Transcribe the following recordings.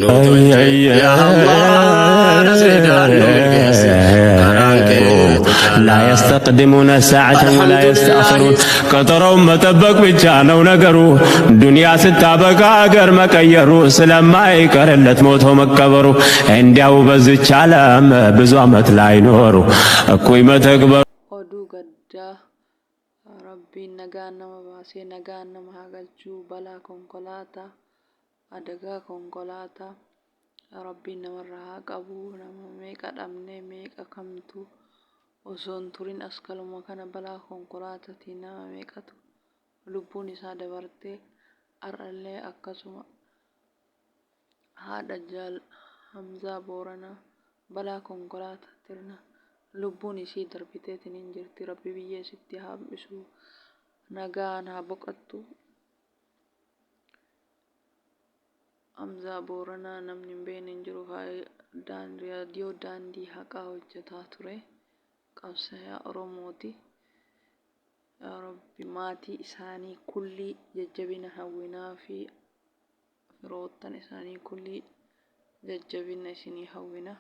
Nu tolche yaa Allah nasriidhaan nu milkeessi karaan keetu ላ caalaa. የስተቅድሙነ ሰዓተን ወላ የስተአኽሩን Alhamdulillahi. ቀጠሮውን መጠበቅ ብቻ ነው ነገሩ። ዱንያ ስታበቃ አገር መቀየሩ ስለማይቀርለት ሞቶ መቀበሩ እንዲያው በዝች ዓለም ብዙ ዓመት ላይኖሩ እኩይ መተግበሩ Oduu gaddaa Rabbiin nagaan nama baasee nagaan nama haa galchu balaa konkolaataa adagaa konkolaataa Rabbiin namarraa haa qabu nama meeqa dhabne meeqa kamtu osoo hin turin askaluma kana balaa konkolaataatiin nama meeqatu lubbuun isaa dabarte har'allee akkasuma Haadha Jaal Hamzaa Booranaa balaa konkolaataatirna lubbuun isii darbiteetiniin jirti. Rabbi biyyee isitti haa haphisu. Nagaan haa boqattu. Hamzaa Booranaa namni hin beekne hin jiru. Raadiyoo Daandii Haqaa hojjetaa ture. Qabsayaa Oromooti. Yaa Rabbi maatii isaanii kullii jajjabina hawwinaafi firoottan isaanii kullii jajjabina isinii hawwina.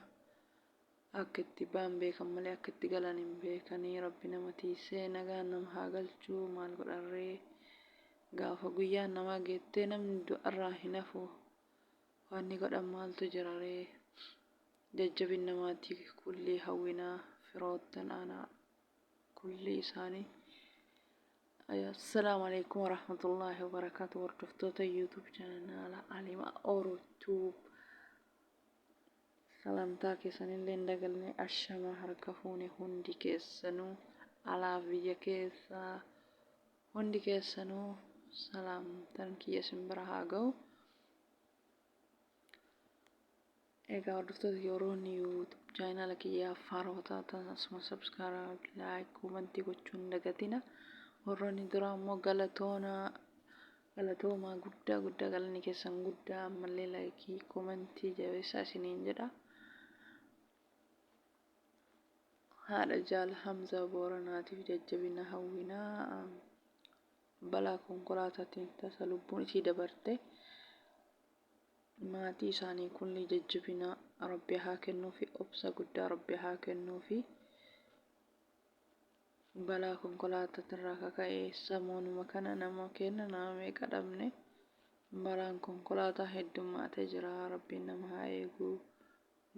Akka itti ba'an beekan malee akka itti galan hin beekanii. Rabbi nama tiisee nagaan nama haa galchu maal godharree gaafa guyyaan namaa geettee namni du'arraa hin hafu wanni godhan maaltu jiraree jajjabina maatii kullii hawwina firoottan aanaa kullii isaanii. Assalaamu alaikum warahmatullaahi wabarakaatu hordoftoota YouTube chaanaala Alima Oro Tube salamtaa keessanillee hin dagalne ashama harka fuune hundi keessanuu alaaf biyya keessaa hundi keessanuu salaamtan kiyya isin bira haa ga'u. Egaa hordoftoota yeroonni YouTube chaanaala kiyyaaf haarawaa taatan asuma subscribe, like, comment gochuu hin dagatina. Warroonni duraa immoo galatoona galatoomaa guddaa guddaa galanni keessan guddaa ammallee laayikii komentii jabeessaa isiniin jedha. Haadha jaal Hamzaa Booranaatiif jajjabina hawwinaa balaa konkolaataatiin tasa lubbuun isii dabarte. Maatii isaanii kulli jajjabina Rabbi haa kennuufi obsa guddaa Rabbi haa kennuufi. Balaa konkolaataatirraa ka ka'e samoonuma kana nama kenna nama meeqa dhabne balaan konkolaataa heddummaatee jira Rabbiin nama haa eegu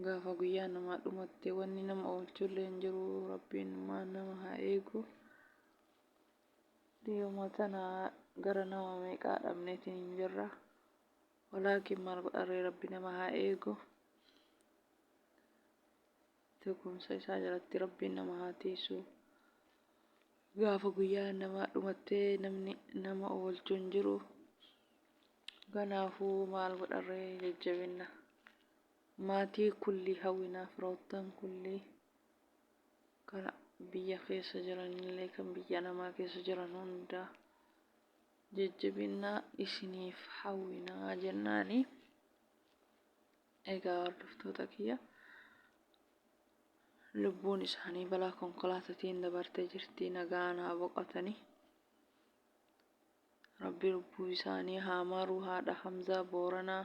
gaafa guyyaa namaa dhumatte wanni nama oolchullee hin jiru Rabbiin nama haa eegu. Dhiyuma tana gara nama meeqaa dhabneetiin hin jirra. Walaakin maal godharree Rabbi nama haa eegu. Tikumsa isaa jalatti Rabbiin nama haa tiisu. Gaafa guyyaa namaa dhumattee namni nama oolchu hin jiru. Kanaafuu maal godharree jajjabinna. Maatii kullii hawwinaa firoottan kullii kan biyya keessa jiranillee kan biyya namaa keessa jiran hunda jajjabinna isiniif hawwina jennaani. Egaa hordoftoota kiyya lubbuun isaanii balaa konkolaatatiin dabartee jirti nagaan haa boqotani. Rabbi lubbuu isaanii haa maaru haadha Hamzaa Booranaa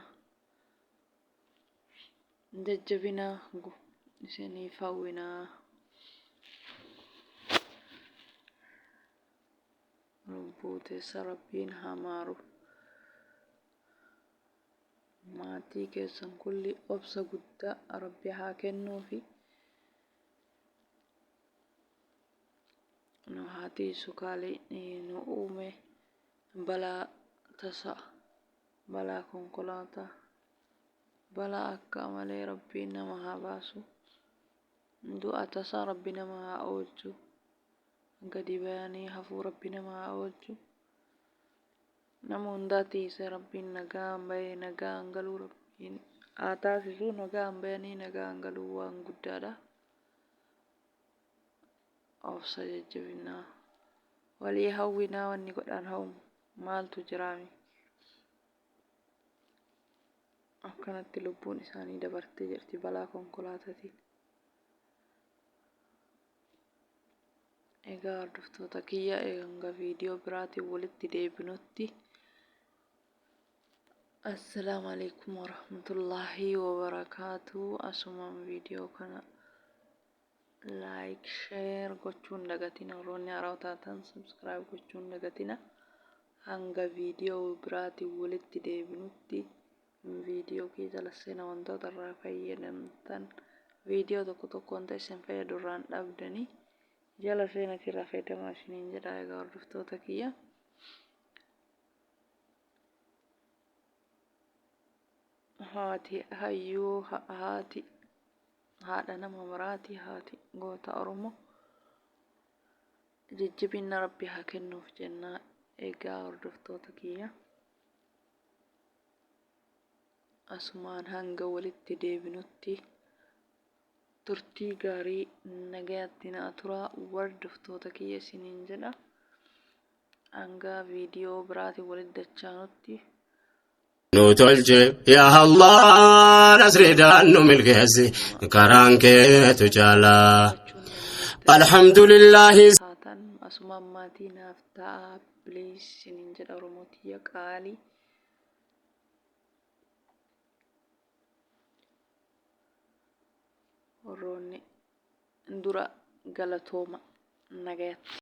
jajjabina isiniif hawwina. Lubbuu teessa Rabbiin haa maaru. Maatii keessan kulli obsa guddaa Rabbi haa kennuufi. Nu haa tiisu kaaliqni nu uume balaa tasa balaa konkolaataa balaa akka malee Rabbiin nama haa baasu. Du'a tasaa Rabbi nama haa oolchu. Gadi bayanii hafuu Rabbi nama haa oolchu. Nama hundaa tiise Rabbiin nagaan bahee nagaan galuu Rabbiin haa taasisu. Nagaan bayanii nagaan galuu waan guddaadha. Obsa jajjabinaa walii hawwinaa wanni godhaan hawmu maaltu jiraami. Akkanatti lubbuun isaanii dabartee jirti balaa konkolaataatiin. Egaa hordoftoota kiyya hanga viidiyoo biraatiin walitti deebinutti Assalaamu alaikum warahmatullaahi wabarakaatu. Asumaan viidiyoo kana like share gochuun dagatina. Warroonni haaraa taatan subscribe gochuun dagatina. Hanga viidiyoo biraatiin walitti deebinutti viidiyoo kee jala seena wantoota irraa fayyadamtan viidiyoo tokko tokko wanta isin fayyadu irraan dhabdanii jala seenatii irraa fayyadamaa isiniin jedha. Egaa hordoftoota kiyya. Haati hayyuu haati haadha nama maraati haati goota Oromoo jajjabina rabbi haa kennuuf jenna. Egaa hordoftoota kiyya asumaan hanga walitti deebinutti turtii gaarii nagayatti naa turaa hordoftoota kiyya isiniin jedha. Hanga viidiyoo biraatiin walitti dachaanutti. Nu tolche yaa Allah nasriidhaan nu milkeessi karaan keetu caalaa. Alhamdulillahi. Taatan asumaan maatii naaf ta'aa please isiniin jedha Oromoo tiyya qaalii. Warroonni dura galatooma nagayatti.